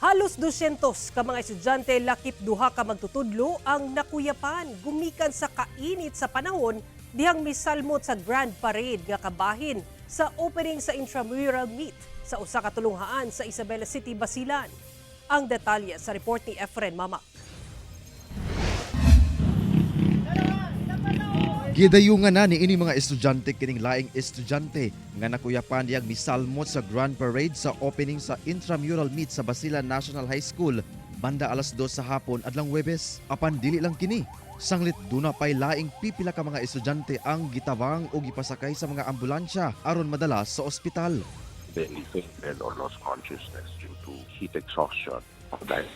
Halos 200 ka mga estudyante lakip duha ka magtutudlo ang nakuyapan gumikan sa kainit sa panahon dihang misalmot sa Grand Parade nga kabahin sa opening sa intramural meet sa usa ka tulunghaan sa Isabela City, Basilan. Ang detalye sa report ni Efren Mamak. Gidayungan na ni ini mga estudyante kining laing estudyante nga nakuyapan diyang misalmot sa Grand Parade sa opening sa intramural meet sa Basilan National High School banda alas 2 sa hapon adlang Webes. Apan dili lang kini. Sanglit duna pay laing pipila ka mga estudyante ang gitabang o gipasakay sa mga ambulansya aron madala sa ospital. They fainted or lost consciousness due to heat exhaustion. Dahil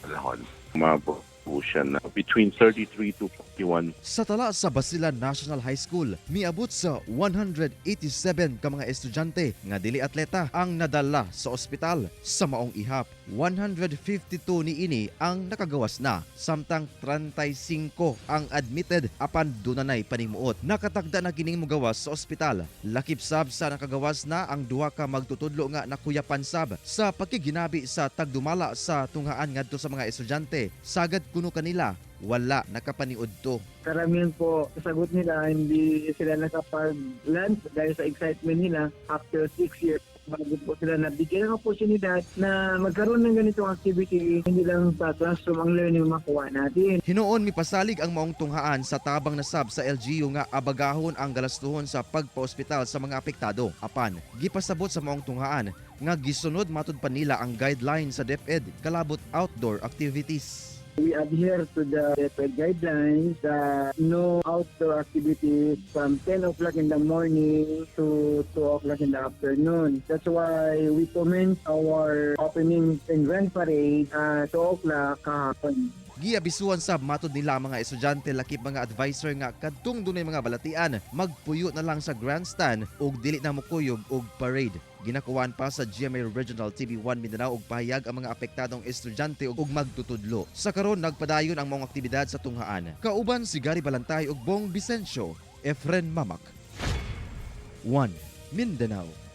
panahon, umabot po siya na between 33 to 41. Sa tala sa Basilan National High School, miabot sa 187 ka mga estudyante nga dili atleta ang nadala sa ospital. Sa maong ihap, 152 niini ang nakagawas na, samtang 35 ang admitted apan dunanay panimuot. Nakatakda na kining mugawas sa ospital. Lakip sab sa nakagawas na ang duha ka magtutudlo nga nakuyapan sab sa pagkiginabi sa tagdumala sa tunghaan ngadto sa mga estudyante. Sagad kuno kanila wala nakapaniud to. Karamihan po, sagot nila, hindi sila nakapag-lunch dahil sa excitement nila after 6 years bago po sila nabigyan ng oportunidad na magkaroon ng ganitong activity, hindi lang sa classroom ang learning makuha natin. Hinuon mipasalig ang maong tunghaan sa tabang nasab sa LGU nga abagahon ang galastuhon sa pagpaospital sa mga apektado. Apan, gipasabot sa maong tunghaan nga gisunod matud pa nila ang guideline sa DepEd kalabot outdoor activities. We adhere to the DepEd guidelines that no outdoor activities from 10 o'clock in the morning to 2 o'clock in the afternoon. That's why we commence our opening and Grand Parade at 2 o'clock kahapon. Giabisuan sab matod nila ang mga estudyante lakip mga advisor nga kadtong dunay mga balatian magpuyo na lang sa grandstand ug dili na mokuyog og parade. Ginakuan pa sa GMA Regional TV 1 Mindanao og pahayag ang mga apektadong estudyante ug magtutudlo. Sa karon nagpadayon ang maong aktibidad sa tunghaan. Kauban si Gary Balantay ug Bong Vicencio, Efren Mamak. 1 Mindanao.